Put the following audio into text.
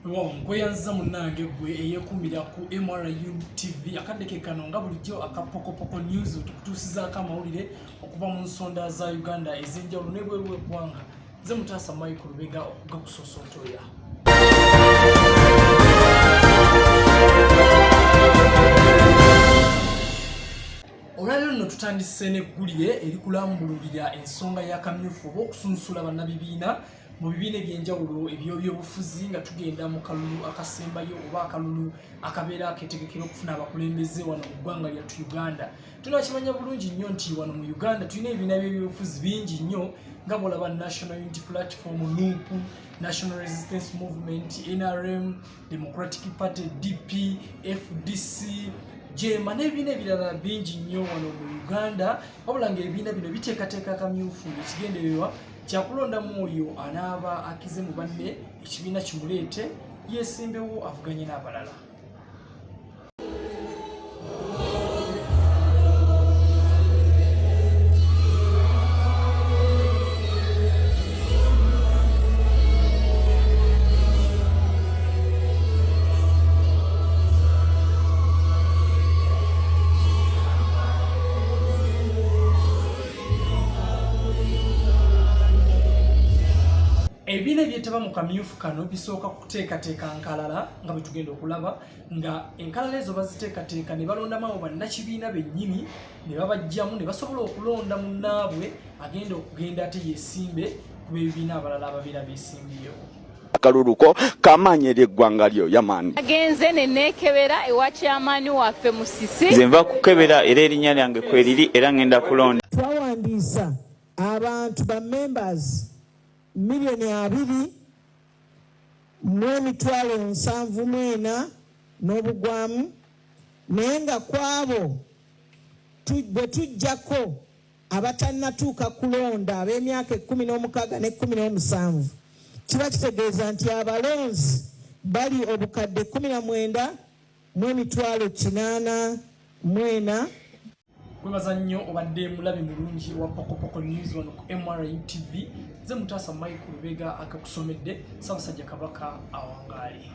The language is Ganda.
Wow, nkweyanziza munnange gwe eyeekuumira ku MRU TV akadde ke kano nga bulijjo aka Pokopoko News tukutuusizaako amawulire okuva mu nsonda za Uganda ez'enjawulo n'ebweru w'eggwanga. Nze Mutaasa Michael Lubega okugakusosontoya. Olwaleero nno tutandise n'eggulire erikulambululira ensonga y'akamyufu oba okusunsula bannabibiina mu bibiina eby'enjawulo eby'ebyobufuzi nga tugenda mu kalulu akasembayo oba akalulu akabeera aketegekera okufuna abakulembeze wano mu ggwanga lyattu Uganda. Tunakimanya bulungi nnyo nti wano mu Uganda tulina ebibiina by'ebyobufuzi bingi nnyo nga bw'olaba National Unity Platform, NUP, National Resistance Movement, NRM, Democratic Party, DP, FDC, JEMA n'ebibiina ebirala bingi nnyo wano mu Uganda, wabula ng'ebibiina bino biteekateeka akamyufu ng'ekigendererwa kyakulondamu oyo anaaba akize mu banne ekibiina kimuleete yeesimbewo avuganye n'abalala. Ebibiina ebyetaba mu kamyufu kano bisooka kuteekateeka nkalala nga bwe tugenda okulaba nga enkalala ezo baziteekateeka ne balondamu abo bannakibiina bennyini ne babajjamu ne basobola okulonda munnaabwe agenda okugenda ate yeesimbe ku b'ebibiina abalala ababeera beesimbyewo. Akaluluko kamaanyi eri eggwanga lyo yamaani. Agenze ne neekebera ewa kyamaani waffe Musisi. Nze nva kukebera era erinnya lyange kweriri era ngenda kulonda. Twawandiisa abantu ba members 2,074,074 n'obugwamu naye nga kwabo bwe tujjako abatannatuuka kulonda ab'emyaka 16 n'e17 kiba kitegeeza nti abalonzi bali 19,884,000. Kwebaza nnyo obadde mulabi mulungi wa Pokopoko News wano ku MRU TV. Nze Mutaasa Michael Lubega akakusomedde. Ssaabasajja Kabaka awangaale.